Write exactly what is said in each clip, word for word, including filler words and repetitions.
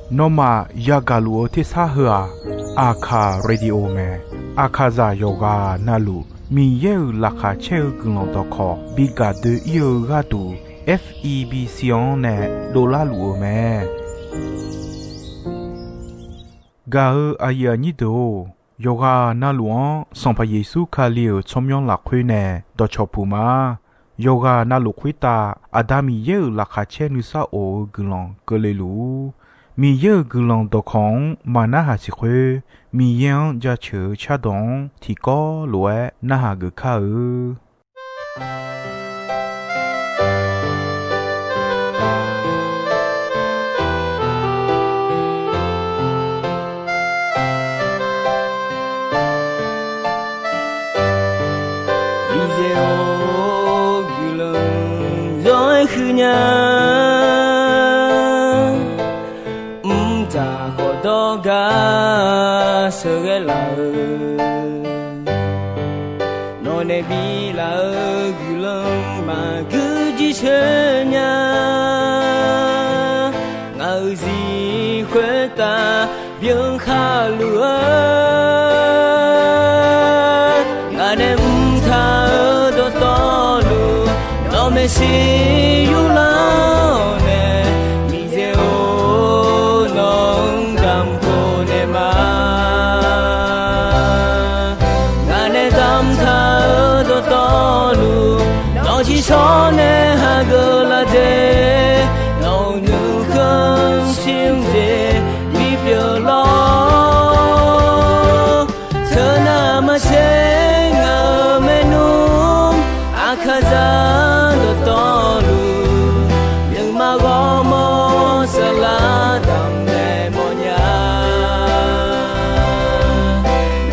Nawmaf yagaq luf-eu tersar heu-aq, Aqkaq Radio mae. Aqkaqzaq yawqghaq navluf Miqyaer-euq laqkhaq caer-eu guiqlanq dawqkawq bi gaq doe-ir-eu gharduq, F E B C-anr nae dovlar luf-eu mae. Gaq-eu aqyuif aqnyir deuq-or, yawqghaq navluf-anr Sanqpaq Yeqsur Kali-euq tsawrmyanr lafkhoer nae dawqcawq puq ma. Yawqghaq navluf khoertav Aqda Miqyaer-euq laqkhaq caer nuisar of-eu guiqlanq keuvle luf-ur. Miqyaer-euq guiqlanq dawqkawq-anr maqnarhaq siq khoer, Miqyaer-anr jaceuq-eu cardawq-anr tiqkawv lof-aer narhaq geuf kar-eu. Miqyaer-or, guiqlanq zawr-aer huiq nya. Mqtav khawf dawrgar sheuqghae laf-eu, nawq nae bilaf-eu guiqlanq maqgui jircoer nya. Ngaq-euq zir khoertav byan khar luf-eu, ngaq nae mqtav-eu dawqtawvluf, nawq maeqshi yurlar-awr nae, Miqyaer-or, nawq-anr damq khof naeq ma. Ngaq nae damqtaq-eu dawqtawvluf, nawq-eu tsiqshawr nae hageuf laf de, nawq-euq nuikhanr shir-eu jeq bipyeuf lawr. Teunav maqtser ngaq-euq maernmr, Aqkaqzaq dawqtawvluf, nuima ghawrmawr saflar damq naeq mawrnya.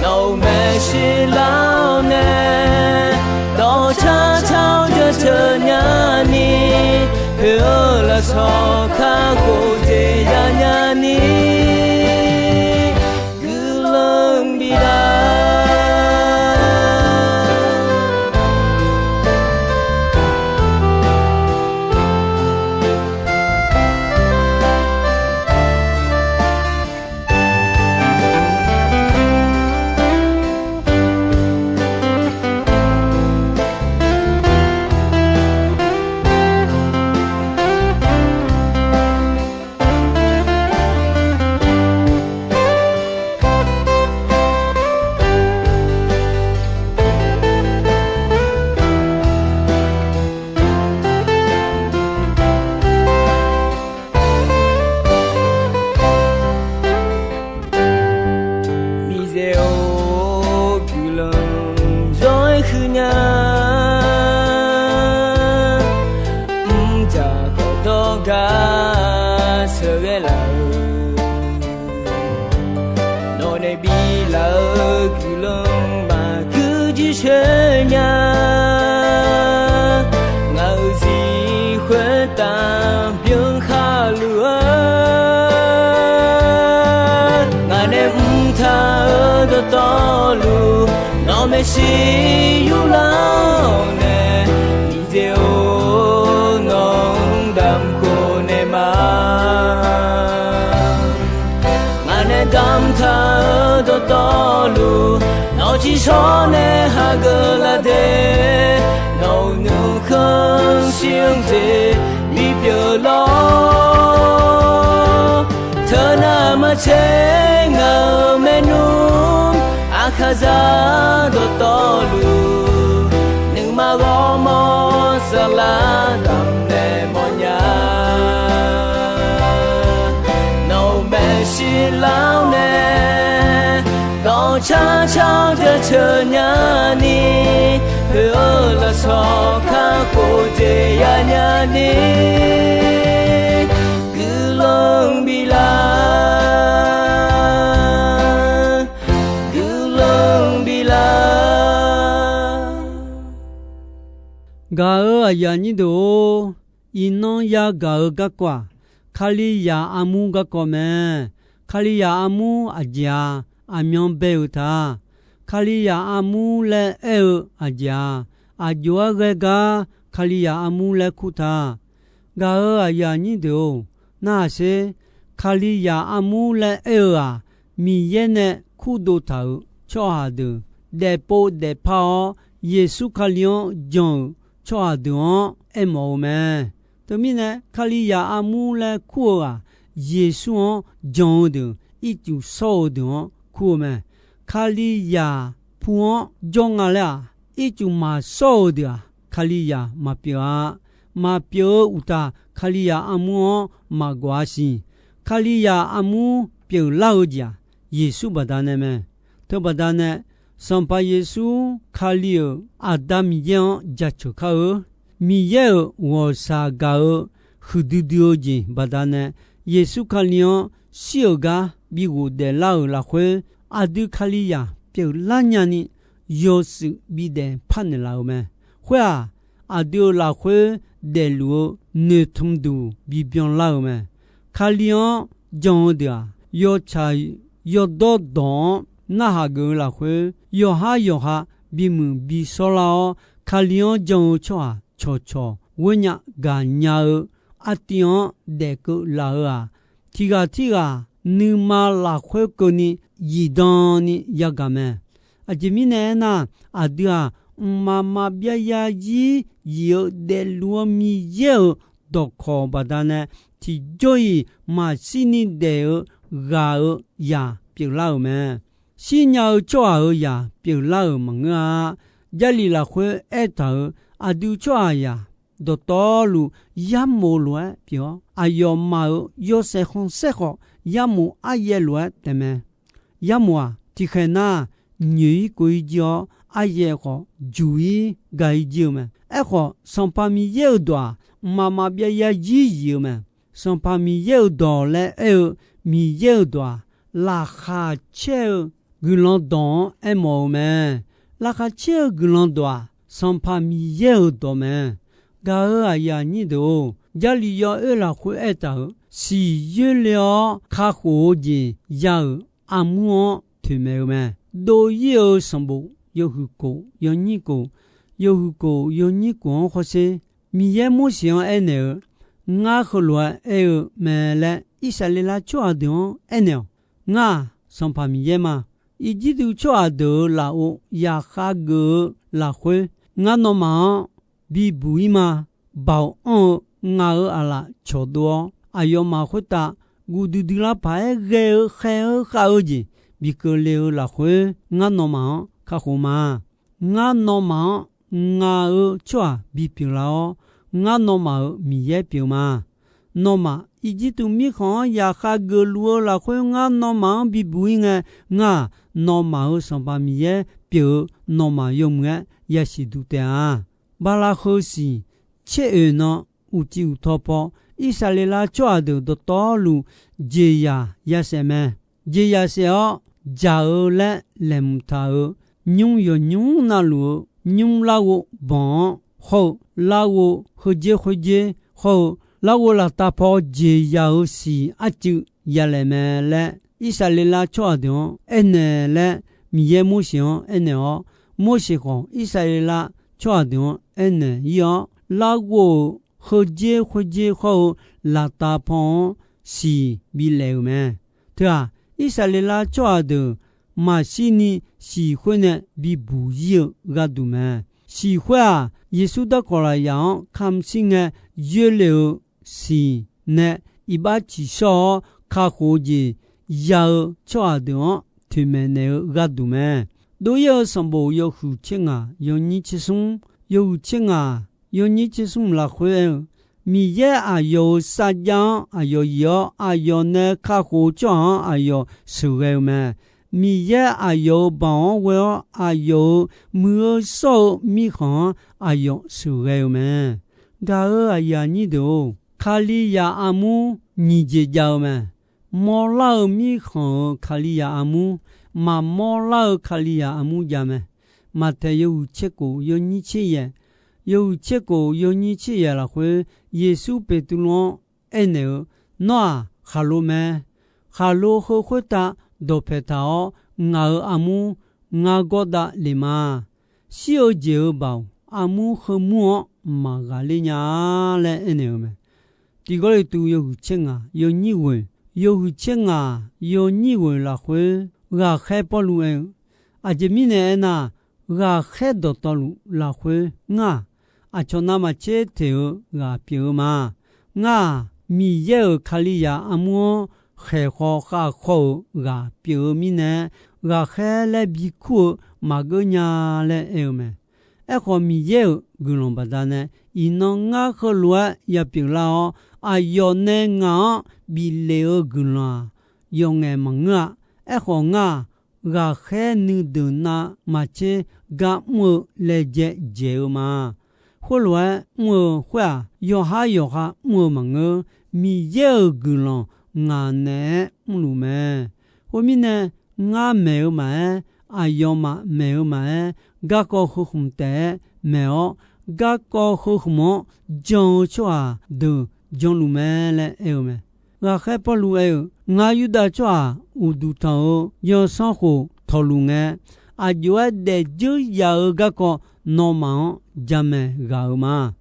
Nawq-euq maeqshi lar-awr nae, dawqcar car-awr jaceuq nyani, poeq-eu lafsawq kakhof jeq yanya ni, guiqlanq bif lar. Miqyaer-or, guiqlanq zawr-aer huiq nya. Mrjaq khawf dawrgar sheuqghae laf-eu, nawq nae biflaf-eu guiqlanq maqgui jircoer nya. Ngaq-euq zir khoertav byan khar luf-eu, ngaq nae mrtaq-eu dawqtawvluf, nawq maeqshi yurlar-awr nae, Miqyaer-or, nawq-anr damq khof naeq ma. Ngaq nae damqtaq-eu dawqtawvluf, nawq-eu tsiqshawr nae hageuf laf de, nawq-euq nuikhanr shir-eu jeq bipyeuf lawr. Teunav maqtser ngaq-euq maernmr, Aqkaqzaq dawqtawvluf, nuima ghawrmawr saflar damq naeq mawrnya. Nawq-euq maeqshi lar-awr nae, dawqcar car-awr jaceuq nyani, poeq-eu lafsawq kakhof jeq yanya ni, guiqlanq biflaf, guiqlanq biflaf. Gaq-euq aqyuif aqnyir deuq-or, iqnan yagaq-eu garkawv-aq, Kalizaq armur garkawv mae. Kalizaq armur aqjeq-aq, aqmyan bae-euq ta. Kalizaq armur laer aer-eu aqjeq-aq, aqjox-aer ghae gar Kalizaq armur laer kur ta. Gaq-euq aqyuif aqnyir deuq-or, narhaq sher. Kalizaq armur laer aer-eu-aq, Miqyaer nae kurdov taq-euq tsawrhaq deuq daefpov daefpar-awr, Yeqsur Kali-anr jan-euq tsawrhaq deuq-anr aermawf-eu mae. Teumirnae, Kalizaq armur laer kur-eu-aq, Yeqsur-anr jan-eu deuq, ircuf shawr-eu deuq-anr kur-eu mae. Kalizaq pu-anr jawr nga laer-aq, ircuf maqshawr-eu deuq-aq, Kalizaq maqpyeuf-a. Maqpyeuf-eu uqtaf, Kalizaq armur-anr maqgawq-a siq. Kalizaq armur pyeuflar-eu jeq-aq, Yeqsur baqdanae mae. Teubaqdanae, Sanqpaq Yeqsur Kali-euq Aqda Miqyaer-anr jaceuq kar-eu, Miqyaer-euq ghawqshaq gaq-eu huiqdui dui-eu jeq baqdanae, Yeqsur Kali-anr shir-euq gar bi ghofdaef lar-euq lafkhoer, aqdui Kalizaq pyeuflar nyani yawshuif bidaef parnaeq laf-euq mae. Khoer-aq, aqdui-euq lafkhoer daefluf-eu noeqtmq duq bibyan lar-euq mae. Kali-anr jan-eu deuq-aq, yawtsaq yawdawr dawq-anr narhaq geuf-eu lafkhoer, yawqhar yawqha bimuiq bishawr lar-awr, Kali-anr jan-eu tsawrhaq cawqcawq ghoernya gaqnya-eu artiv-anr daefkeuv laf-eu-aq, tiqghaq tirghaq nuima lafkhoer keuvni zifdan ni yagaq mae. Aqjeq mirnae aernar, aqdui-aq, mqmaq maqbyav yarzir zif-eu daefluf-eu Miqyaer-euq dawqkawq baqdanae, tiqjawr-iq maqshirni daef-eu ghaq-eu zaq pyeuflar-euq mae. Shirnya-eu tsawrhaq-euq zaq pyeuflar-euq maqngeur-a. Jarlif lafkhoer aertaq-euq aqdui tsawrhaqzaq dawqtawvluf yarmof lof-aer pyeuf-awr, aqyawfmaf-euq yawshaef khanqsaer khawf yarmof aryaev lof-aer taef mae. Yarmof-aq, tiqkhaeq nar, nyoeq-ir kov-ir jir-awr, aryaev khawf juq-ir gaq-ir jir-eu mae. Aerkhawf, Sanqpaq Miqyaer-euq dawq-aq, mqmaq maqbyav yarzir zif-eu mae. Sanqpaq Miqyaer-euq dawq laer aer-eu Miqyaer-euq dawq-aq, laqkhaq caer-eu guiqlanq dawq-anr aermawf-eu mae. Laqkhaq caer-eu guiqlanq dawq-aq, Sanqpaq Miqyaer-euq dawq mae. Gaq-euq aqyuif aqnyir deuq-or, Jarlif yawoer lafkhoer aertaq-euq siq yoerle-awr kakhof-eu jeq ya-euq armur-anr toeqmaeq-eu mae. Dov-ir-eu sanqbof yawhuiq kof yawnyir kof, yawhuiq kof yawnyir kof-anr hawsher. Miqyaer Morseq-anr aernaeq-eu, Ngar heulof-aer aer-eu mae laer Irsaqleqlav tsawrhaq deuq-anr aernaeq-awq. Ngar-aq, Sanqpaq Miqyaer ma. Irjirtuv tsawrhaq deuq-euq lafov yaqkhav geuf-eu lafkhoer, ngar nawmaf-anr bibuq-ir ma. Baoq anr-eu ngaq-euq aqlaf cawqdov-awr, aqyawfmaf khoertav guv duidui lar paq-aer ghae-eu khaer-eu khav-eu jeq bi keuvle-eu lafkhoer, ngar nawmaf-anr kakhof ma. Ngar nawmaf-anr ngaq-euq tsawrhaq bipyeuf laf-awr, ngar nawmaf-euq Miqyaer pyeuf ma. Nawmaf Irjirtuv mirkhanq-anr yaqkhav geufluf-eu lafkhoer ngar nawmaf-anr bibuq-ir ngae, ngar-aq, nawmaf-euq Sanqpaq Miqyaer pyeuf-eu nawmaf yawmuiq-aer yasiq duq taef-a. Bala heu siq tser oeq nan uqcif uqtaw paw, Irsaqleqlav tsawrhaq deuq dawqtawvluf jeqzaq yasaef mae. Jeqzaq saef-awr, jaq-eu laer laeqhmq taq-euq nymr yawqnymr navluf-eu nymr larghov banq-anr hawr-eu, larghov heudzer khoerdzer hawr-eu, larghov laftav paw jeqzaq-euq siq arcuiv yalaeq mae laer, Irsaqleqlav tsawrhaq deuq-anr aernaeq laer, Miqyaer Morseq-anr aernaeq-awr, Morseq khawf Irsaqleqlav tsawrhaq deuq-anr aernaeq-ir-awr, larghov-euq heudzer khoerdzer hawr-eu laftav paw-anr siq bilaef-euq mae. Teu-aq, Irsaqleqlav tsawrhaq deuq maqshirni siq khoer nae bibuq-ir-eu gharduq mae. Siq khoer-aq, Yeqsur darkawq lafyaq-anr kamq shir ngae yoerle-eu siq nae iqbax ciqshawr-awr kakhof-eu jeq ya-eu tsawrhaq deuq-anr toeqmaeq naeq-eu gharduq mae. Dov-ir-eu sanqbof yawhuiq tser ngaq yawnyir tser smr, yawhuiq tser ngaq yawnyir tser smr lafkhoer aer-eu, Miqyaer aqyawf-euq sarjax-anr aqyawf yif-awr, aqyawf nae kakhof-eu tsawrhaq-anr aqyawf sheuqghae-eu mae. Miqyaer aqyawf-euq baoq-anr ghoe-awr, aqyawf-euq muiq-eu shawr-eu mirkhanq-anr aqyawf sheuqghae-eu mae. Gaq-euq aqyuif aqnyir deuq-or, Kalizaq armur nyiq jeq jav-eu mae. Mawrlar-eu mirkhanq-euq Kalizaq armur, maqmawr lar-eu Kalizaq armur jav mae. Maqtaeq yawhuiq tser kof yawnyir tser yaeq, yawhuiq tser kof yawnyir tser yaeq lafkhoer, Yeqsur Beqtuvluv-anr aernaeq-eu, Nawr-aq khaqlo mae. Khaqlo heu khoertav dawqpaeq taq-awr, ngaq-euq armur ngar gawr dav lef ma. Shir-eu jeq-euq baoq armur heumur-anr maqghaqler nya-a laer aernaeq-eu mae. Tiq Gawrliqtu yawhuiq tser ngaq yawnyir ghoeq, yawhuiq tser ngaq yawnyir ghoeq lafkhoer, ghaqkhaer Pawrluv aer-eu, aqjeq mirnae aernar, ghaqkhaer dawqtawvluf lafkhoer ngar-aq, aqcawq navmaqtser teq-eu ghaq pyeuf-eu ma. Ngar-aq, Miqyaer-euq Kalizaq armur-anr khaeqkhaw khavkhaw-euq ghaq pyeuf-eu mirnae, ghaqkhaer laer bikur-eu maqgeur nya laer aer-eu mae. Aerkhawf, Miqyaer-euq guiqlanq baqdanae, iqnan ngar heulof-aer ya pyeuflar-awr, aqyawf nae ngaq-anr bif lef-eu guiqlanq-aq, yawf ngaef maqngeur-a. Aerkhawf, ngar-aq, ghaqkhaer nuideuq navmaqtser gar mr-eu laejae dzaeq-eu ma. Khoerlof-aer mr-eu khoer-aq, yawqhar yawqha mr-eu maqngeur. Miqyaer-euq guiqlanq ngaq naeq-aer mrluf mae. Khoermirnae, ngar maeq-eu maqaer, aqyawfmaf maeq-eu maqaer, garkawv heu khmq taef-aer maeq-awr, garkawv heu khmq-anr jan-eu tsawrhaq deuq janluf mae laer aer-eu mae. Ghaqkhaer Pawrluv aer-eu, Ngar Yurdav tsawrhaq uqduq tanq-eu yawsanr khof tawqluf ngae, aqjox-aer daefdzeur yaf-eu garkawv nawmaf-anr jamaeq ghaq-euq ma.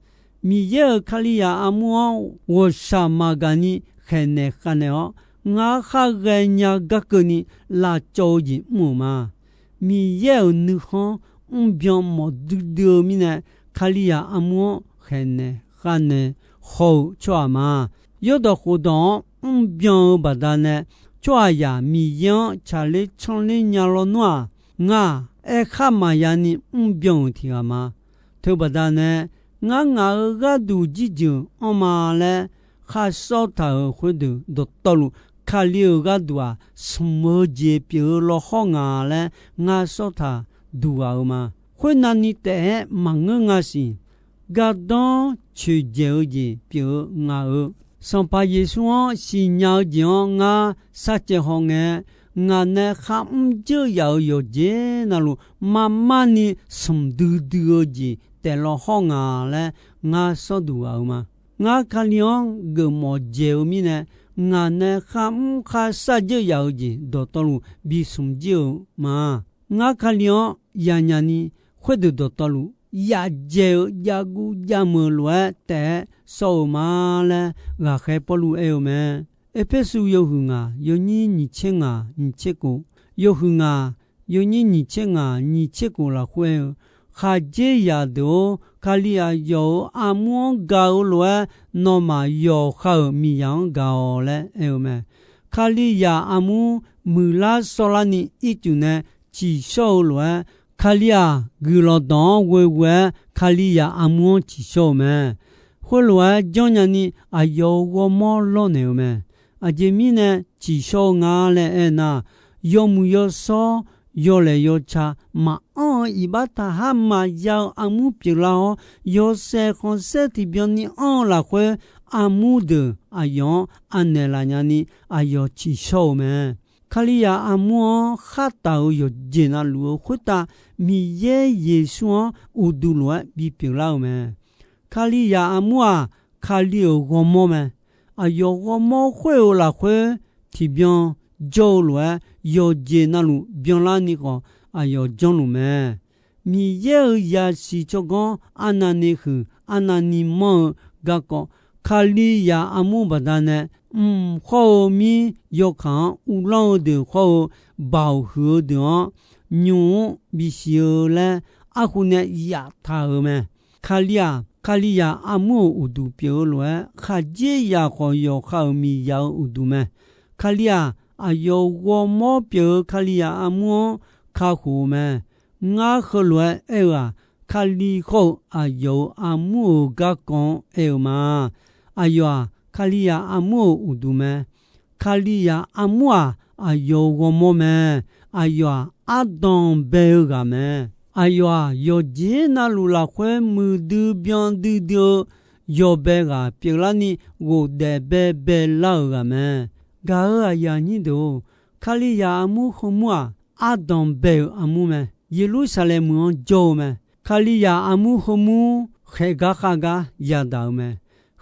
Miqyaer-euq Kalizaq armur-anr ghawqshaq maqgaq ni khaeqnaeq khavnaeq-awr, ngar khar ghaenya gar keuvni lavcawv-eu jeq mr-euq ma. Miqyaer-euq nuikhanr mrbyan mawf duidui-eu mirnae, Kalizaq armur-anr khaeqnaeq khavnaeq haw-eu tsawrhaq ma. Yawrdawq khofdawq-anr mrbyan-eu baqdanae, tsawrhaqzaq Miqyaer-anr tsaqler canler nya lawnmr-aq, ngar-aq, aerkhar maqya ni mrbyan-euq tiq ghaq ma. Teubaqdanae, ngar ngaq-euq gharduq jirjeuq anrma laer khar sawr taq-euq khoerdeuq dawqtawvluf, Kali-euq gharduq-aq, smq-eu jeq pyeuf-eu lawhawr nga laer ngar sawr taq duq ghaq-eu ma. Khoernavni taef-aer maqngeur nga siq. Gardanr coeqdzaeq-eu jeq pyeuf-eu ngaq-euq Sanqpaq Yeqsur-anr siqnya-eu jeq-anr ngar sharcaev hawngae, ngaq nae kharmr dzeur yaf-euq yawqjeq navluf, marmar ni smq duidui-eu jeq taef lawhawr nga laer ngar sawr duq ghaq-eu ma. Ngar Kali-anr geufmawf dzaeq-eu mirnae, ngaq nae kharmr kharshar dzeur yaf-eu jeq dawqtawvluf bismq jir-eu ma. Ngar Kali-anr yanya ni, khoerdeuq dawqtawvluf yaf dzaeq-eu javguv javmeuq lof-aer taef-aer sawr-eu ma laer ghaqkhaer Pawrluv aer-eu mae. Erpersu yawhuiq ngaq yawnyir nyiq tser ngaq nyiq tser kof, yawhuiq ngaq yawnyir nyiq tser ngaq nyiq tser kof lafkhoer aer-eu, Khaqdzerzaq deuq-or, Kalizaq yawf-euq armur-anr gaq-eu lof-aer nawmaf yawqha-euq miqzaq-anr gaq-awq laer aer-eu mae. Kalizaq armur muiqlar sawrlarni ircuf nae tsiqshawr-eu lof-aer, Kali-aq, guiqlanq dawq-anr ghoeghoe-aer Kalizaq armur-anr tsiqshawr-eu mae. Khoerlof-aer janrnya ni aqyawf-euq ghawrmawr lawrnaeq-eu mae. Aqjeq mirnae tsiqshawr-eu nga laer aernar, yawmuiq yawshawr, yawlaeq yawca, maqanr-eu iqbax taqhar maqya-eu armur pyeuflar-awr, yawshaef khanqsaer tiqbyan ni anr-eu lafkhoer, armur deuq aqyawf-anr anaeq laf nyani aqyawf tsiqshawr-eu mae. Kalizaq armur-anr khar taf-euq yawqjeq navluf-eu khoertav Miqyaer Yeqsur-anr uqduq lof-aer bipyeuf lar-eu mae. Kalizaq armur-aq, Kali-euq ghawrmawr mae. Aqyawf ghawrmawr khoer-eu lafkhoer tiqbyan jawr-eu lof-aer, yawqjeq navluf byanlarni khawf aqyawf janrluf mae. Miqyaer-euq zaqsiq tsawrganr arnavni huiq arnavni manr-eu garkawv, Kalizaq armur baqdanae, mq khawr-eu mir yawkaq-anr uvlanr-eu deuq khawr-eu, baoq huiq-eu deuq-anr nymq-mr bisiq-eu laer arhu nae yaftaq-euq mae. Kali-aq, Kalizaq armur-euq uqduq pyeuf-eu lof-aer, khaqdzerzaq khawf yawqha-euq miqzaq-euq uqduq mae. Kali-aq, aqyawf ghawrmawr pyeuf-eu Kalizaq armur-anr kakhof-eu mae. Ngar heulof-aer aer-eu-aq, Kali khawr-eu aqyawf-euq armur-euq garkawv-anr aer-eu ma. Aqyawf-aq, Kalizaq armur-euq uqduq mae. Kalizaq armur-aq, aqyawf-euq ghawrmawr mae. Aqyawf-aq, ardanq bae-eu ghaq mae. Aqyawf-aq, yawqjeq navluf lafkhoer muiqdui byan duidui-eu yawbae ghaq pyeuflarni, ghofdaef bae baelar-euq ghaq mae. Gaq-euq aqyuif aqnyir deuq-or, Kalizaq armur heumur-aq, ardanq bae-euq armur mae. Yeqlursaqlaeq meuq-anr jawr-eu mae. Kalizaq armur heumur khaeq gar khav gar yadaq-eu mae.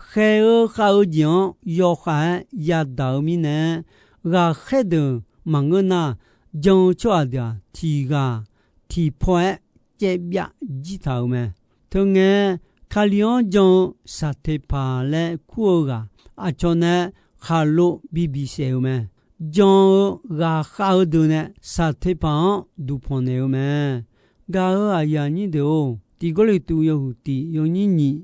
Khaeq-eu khav-eu jeq-anr yawkhav-aer yadaq-eu mirnae, ghaqkhaer deuq maqngeur nar, jan-eu tsawrhaq deuq-aq, tiq ghaq tiq paw-aer caev byav jir taq-euq mae. Teungae, Kali-anr jan-eu Saqteqpaq laer kur-eu ghaq, aqcawq nae khaqlo bi bisaef-eu mae. Jan-eu ghaqkhav-eu deuq nae saqteq paq-anr duqpanq naeq-eu mae. Gaq-euq aqyuif aqnyir deuq-or, Tiq Gawrliqtu yawhuiq tiq yawnyir nyiq,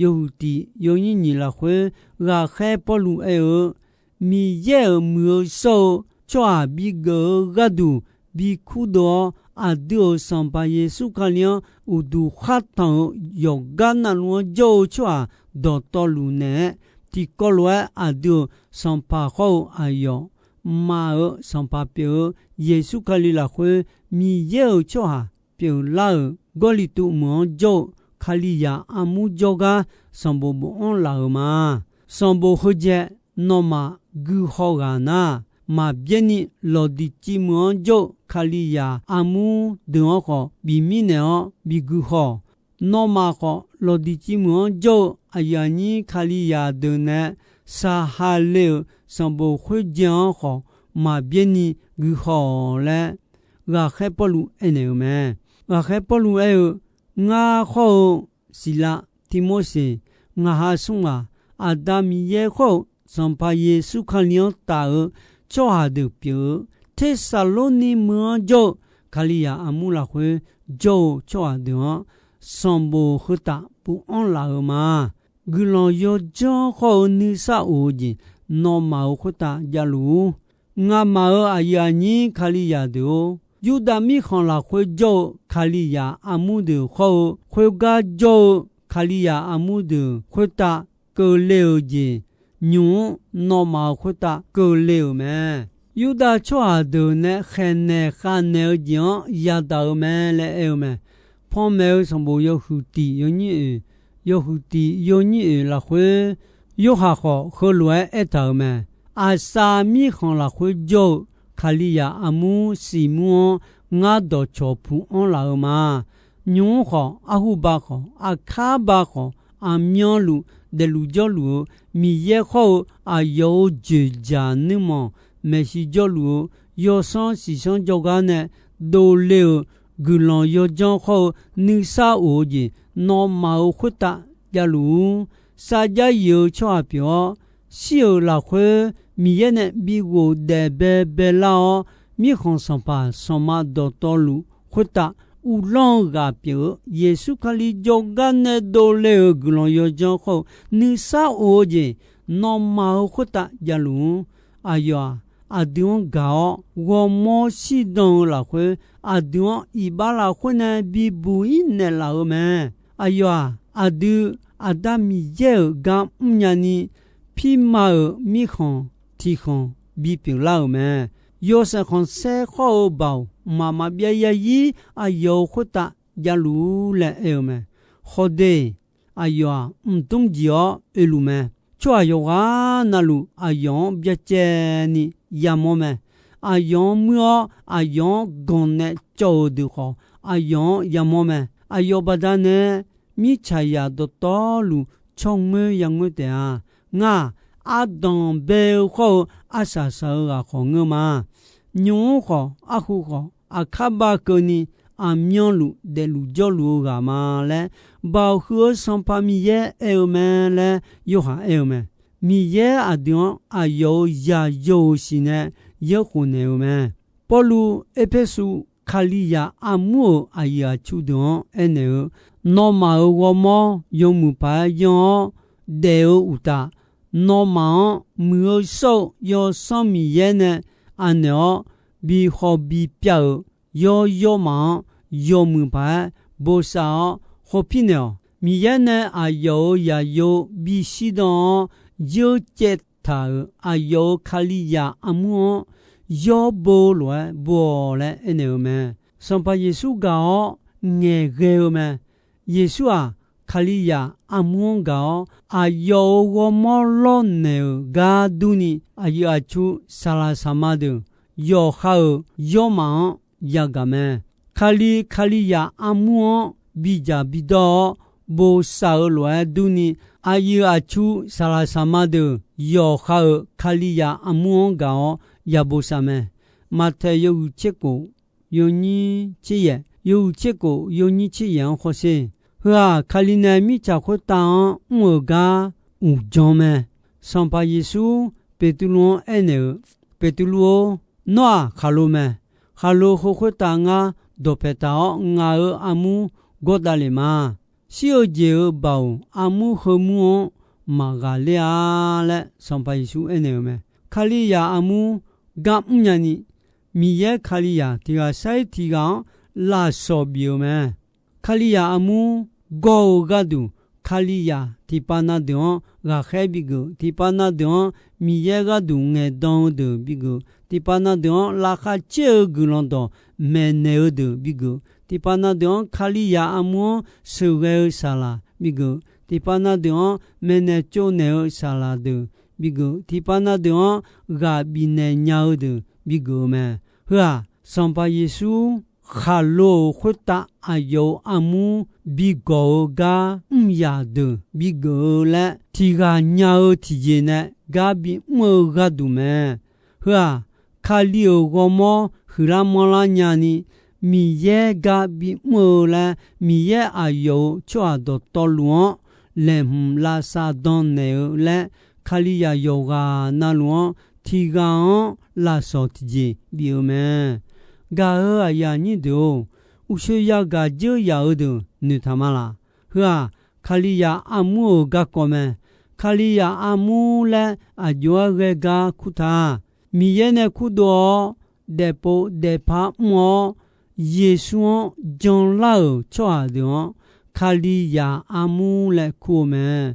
yawhuiq tiq yawnyir nyiq lafkhoer ghaqkhaer Pawrluv aer-eu, Miqyaer-euq muiq-eu shawr-eu tsawrhaq bigeuf-eu gharduq bi kurdov-awr, aqdui-euq Sanqpaq Yeqsur Kali-anr uqduq khar tanq-eu yawqgar navluf-anr jawr-eu tsawrhaq dawqtawvluf naeq-aer, tiqkawv lof-aer aqdui-euq Sanqpaq khawr-eu aqyawf, mq-euq Sanqpaq pyeuf-eu Yeqsur Kali lafkhoer Miqyaer-euq tsawrhaq pyeuflar-euq Gawrliqtu meuq-anr jawr-eu Kalizaq armur jawrgar sanqbof bofanr laf-euq ma. Sanqbof heujae nawmaf guihaw ghaq nar, maqbyaerni Lawqdiqciv meuq-anr jawr-eu Kalizaq armur deuq-anr khawf bimirnaeq-awr biguihaw-awq. Nawmaf khawf, Lawqdiqciv meuq-anr jawr-eu aqyuif aqnyir Kalizaq deuq nae saqhaq le-euq sanqbof khoerjae-anr khawf, maqbyaerni guihaw-awq laer, ghaqkhaer Pawrluv aernaeq-eu mae. Ghaqkhaer Pawrluv aer-eu, Ngar khawr-eu Siqlav, Tivmorseq, ngaq ha smr ghaq, Aqda Miqyaer khawr-eu Sanqpaq Yeqsur Kali-anr taf-eu tsawrhaq deuq pyeuf-eu, Tersaqlorni meuq-anr jawr-eu Kalizaq armur lafkhoer jawr-eu tsawrhaq deuq-anr, sanqbof heu taf bofanr laf-euq ma. Guiqlanq yawdzanr khawr-eu nuisar of-eu jeq nawmaf-euq khoertav javluf-ur. Ngamaf-euq aqyuif aqnyir Kalizaq deuq-or, Yurdav mirkhanq lafkhoer jawr-eu Kalizaq armur deuq khawr-eu, khoergar jawr-eu Kalizaq armur deuq khoertav keuvle-euq jeq, nymq-mr nawmaf-euq khoertav keuvle-euq mae. Yurdav tsawrhaq deuq nae khaeqnaeq khavnaeq-eu jeq-anr yadaq-eu mae laer aer-eu mae. Panmaeq-eu sanqbof yawhuiq tiq yawnyir oeq, yawhuiq tiq yawnyir oeq lafkhoer, Yorhaq khawf heulof-aer aertaq-euq mae. Aqsav mirkhanq lafkhoer jawr-eu Kalizaq armur siqmur-anr ngar dawqcawq puq anr laf-eu ma. Nymq-mr khawf, arhuba khawf, aqkar ba khawf, aqmyanluf daefluf jawrluf-eu Miqyaer khawr-eu aqyawf-euq joeqjaq nuirmanq maeqshi jawrluf-eu yawsanr siqsanr jawrgar nae dovle-euq guiqlanq yawdzanr khawr-eu nuisar of-eu jeq nawmaf-euq khoertav javluf-ur. Sarjax yif-eu tsawrhaq pyeuf-awr, shir-euq lafkhoer Miqyaer nae bi ghofdaef baebae lar-awr, mirkhanq sanqpaq sanqma dawqtawvluf khoertav uvlanr-eu ghaq pyeuf-eu Yeqsur Kali jawrgar nae dovle-euq guiqlanq yawdzanr khawr-eu nuisar of-eu jeq nawmaf-euq khoertav javluf-ur. Aqyawf-aq, aqdui-anr gaq-awr ghawrmawr shirdan-eu lafkhoer, aqdui-anr iqbax lafkhoer nae bibuq-ir naeqlaf-eu mae. Aqyawf-aq, aqdui Aqda Miqyaer-euq gar mrnya ni, pirma-euq mirkhanq tiqkhanq bipyeuf lar-euq mae. Yawshaef khanqsaer khawr-eu baoq mqmaq maqbyav yazir aqyawf-euq khoertav javluf-ur laer aer-eu mae. Khawde, aqyawf-aq, mqdmr jeq-awr oeluf mae. Tsawrhaq yawqghaq navluf aqyawf-anr byacaevni yamawr mae. Aqyawf-anr muir-awr aqyawf-anr ganq nae cawv-euq deuq khawf, aqyawf-anr yamawr mae. Aqyawf baqdanae mirtsaqzaq dawqtawvluf tsawrngoer yangoer taef-a. Ngar-aq, ardanq bae-eu khawr-eu arsaq saq-eu ghaq khawf ngeur ma. Nymq-mr khawf, arhu khawf, aqkar ba keuvni aqmyanluf daefluf jawrluf-eu ghaq ma laer, Baoq huiq-eu Sanqpaq Miqyaer aer-eu mae laer Yorhaq aer-eu mae. Miqyaer aqdui-anr aqyawf-euq zaq yaw-euq siq nae yaerkhof naeq-eu mae. Pawrluv Erpersu Kalizaq armur-euq aqyuif aqtsu deuq-anr aernaeq-eu, Nawmaf-euq ghawrmawr yawmuiq paq-aer yanr-awr daef-eu uqtaf, nawmaf-anr Muiq-eu shawr-eu Yawsanr Miqyaer nae anaeq-awr bi hawbi pyav-euq yawr yawrmaf-anr yawmuiq paq-aer bosav-awr hawpir naeq-awq. Miqyaer nae aqyawf-euq zaqyo bishir dan-awr, yeur caev taq-euq aqyawf-euq Kalizaq armur-anr yawr bo lof-aer bo-awq laer aernaeq-eu mae. Sanqpaq Yeqsur gaq-awr ngaeqghae-eu mae. Yeqsur-aq, Kalizaq armur-anr gaq-awr, aqyawf-euq ghawrmawr lawrnaeq-euq gar durni, aqyuif aqtsu saqlaq saqma deuq yawqha-euq yawrmaf-anr yagaq mae. Kali Kalizaq armur-anr bidzaq bidawr-awr bosav-eu lof-aer durni, aqyuif aqtsu saqlaq saqma deuq yawqha-euq Kalizaq armur-anr gaq-awr yabosav mae. Maqtaeq yawhuiq tser kof yawnyir tser yaef, yawhuiq tser kof yawnyir tser yaef-anr hawsher. Heu-aq, Kali nae mirtsaq khoertav-anr mr-euq gar uqdzan mae. Sanqpaq Yeqsur Beqtuvluv-anr aernaeq-eu, Beqtuvluv-or, nawr-aq khaqlo mae. Khaqlo heu khoertav ngar dawqpae taq-awr ngaq-euq armur gawr davlef ma. Shir-eu jeq-euq baoq armur heumur-anr maqghaqler-a laer Sanqpaq Yeqsur aernaeq-eu mae. Kalizaq armur gar mrnya ni, Miqyaer Kalizaq tiq ghaq sar-iq tiq ghaq-anr lafsawq bif-eu mae. Kalizaq armur gawr-eu gharduq, Kalizaq tiqpav na deuq-anr ghaqkhaer bigeuf, tiqpav na deuq-anr Miqyaer gharduq ngaeqdan-eu deuq bigeuf, tiqpav na deuq-anr laqkhaq caer-eu guiqlanq dawq maeqnaeq-eu deuq bigeuf, tiqpav na deuq-anr Kalizaq armur-anr sheuqghae-eu saqlaq bigeuf, tiqpav na deuq-anr maeqnaeq tsovnaeq-eu saqlaq deuq bigeuf, tiqpav na deuq-anr ghaq bifnaeq nya-eu deuq bigeuf-eu mae. Heu-aq, Sanqpaq Yeqsur khaqlo-euq khoertav aqyawf-euq armur bigawq-eu gar mr yaq deuq bigeuf-eu laer tiq ghaq nya-eu tiqjeq nae gar bimr-eu gharduq mae. Heu-aq, Kali-euq ghawrmawr huiqlar manrlar nyani, Miqyaer gar bimr-eu laer Miqyaer aqyawf-euq tsawrhaq dawqtawvluf-anr laeqhmq lavsav dan naeq-eu laer, Kalizaq yawqghaq navluf-anr tiq ghaq-anr lafsawq tiqjeq bif-eu mae. Gaq-euq aqyuif aqnyir deuq-or, uqshoe yagaq dzeur yaf-eu deuq noeqtaq ma laq. Heu-aq, Kalizaq armur-euq garkawv mae. Kalizaq armur laer aqjox-aer ghae gar kurtaq. Miqyaer nae kurdov-awr, daefpov daefpar mr-awr, Yeqsur-anr janlar-euq tsawrhaq deuq-anr Kalizaq armur laer kur-eu mae.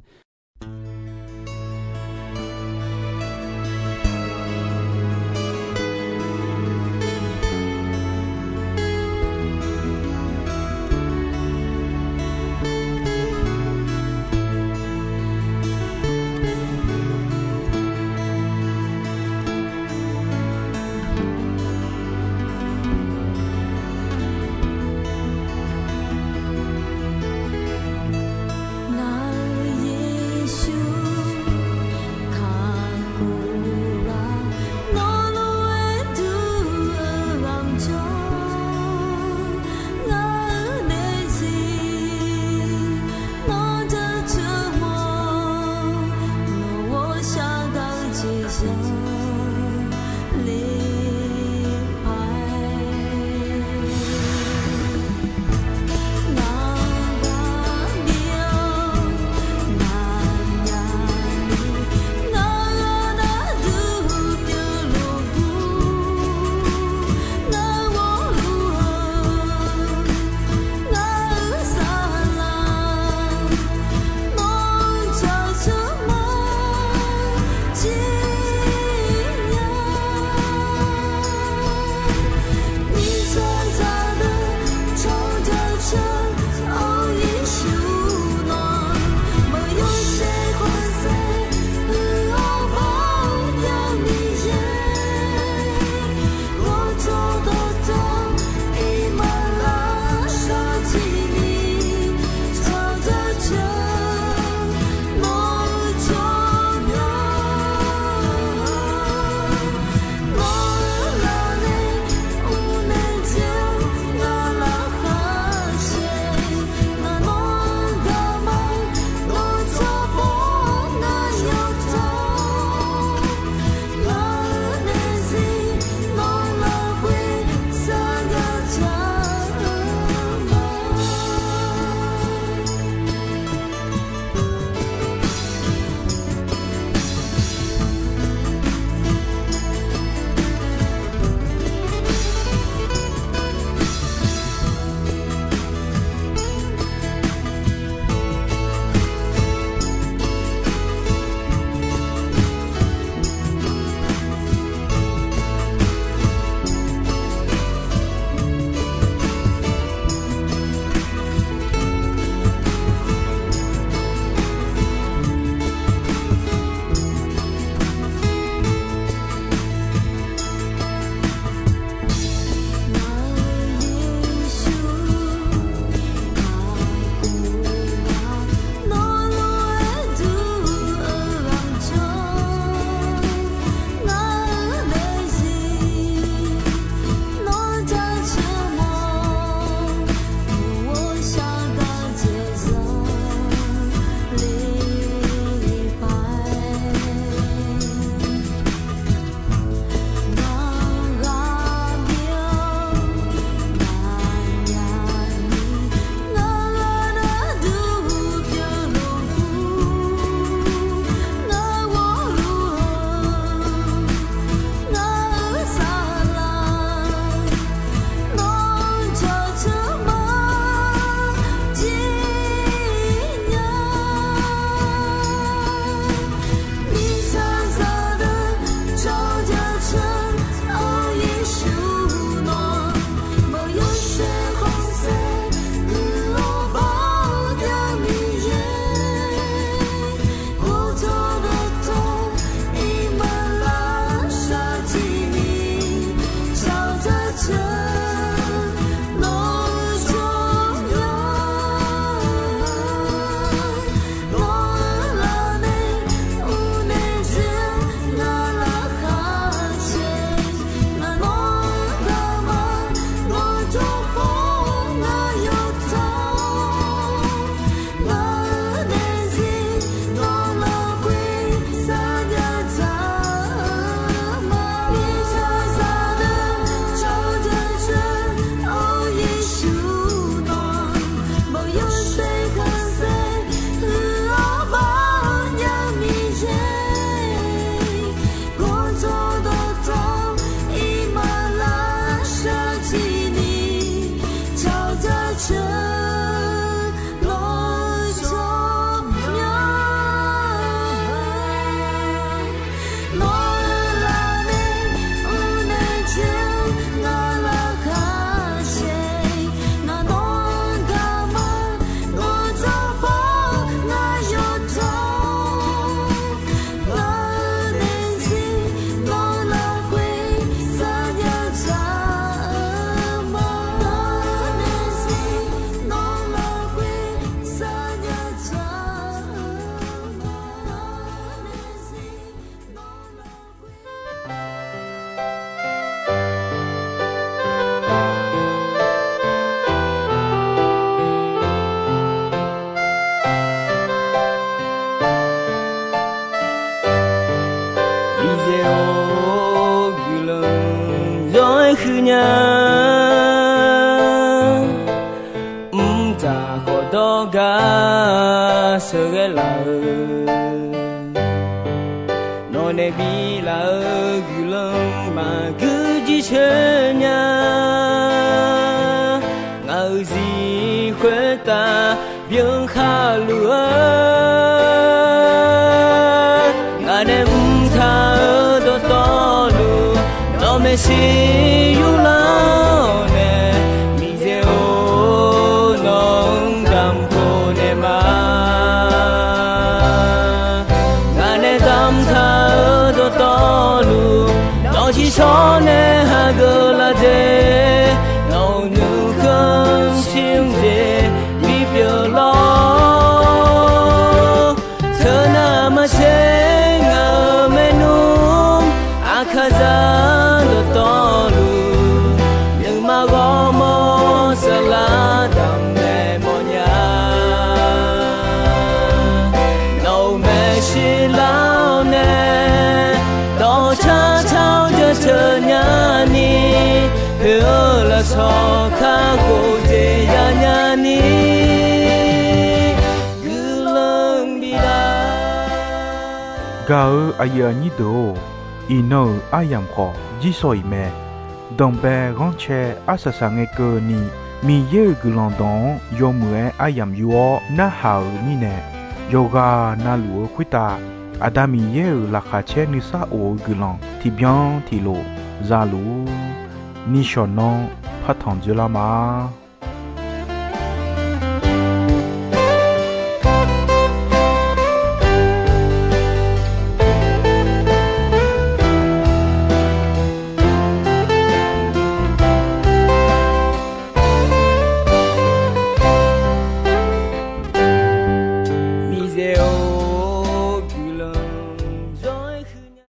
nya. Mqdzaq khawf dawr gar sheuqghae laf-eu, nawq nae bi laf-eu guiqlanq maqguir jir sheuq nya. Ngaq-euq zir khoertav byan khaluf-eu, ngaq nae mqtaq-eu dawqtawvluf, nawq maeqshi yurlar-awr nae, Miqyaer-or, nawq-anr damq khof naeq ma. Ngaq nae damqtaq-eu dawqtawvluf, nawq ciqshawr nae hageuf laf dzae, nawq-euq nuikhanr shir-anr dzae bipyeuf lawr. Teunav maqtser ngaq-euq maernmr, aqkaqzaq dawqtawvluf, nuima ghawrmawr saflar damq naeq mawrnya. Nawq-euq maeqshi lar-awr nae, dawqcar car-awr jaceuq nyani, poeq-eu lafsawq kakhof dzaeq ya nyani, guiqlanq bif laf. Gaq-eu aqyuif aqnyir deuq-or, iqnan-euq aryamq khawf jir sawq-iq mae. Danqbae ghanrcae arsaq saq ngae keuvni, Miqyaer-euq guiqlanq dawq-anr yawmuiq-aer aryamq yur-awr narhaq-euq mirnae, yawqghaq navluf-eu khoertav Aqda Miqyaer-euq laqkhaq caer nuisar of-eu guiqlanq tiqbyan tiqlof za luf-ur. Nishawq nanr partanq dzoerlar ma.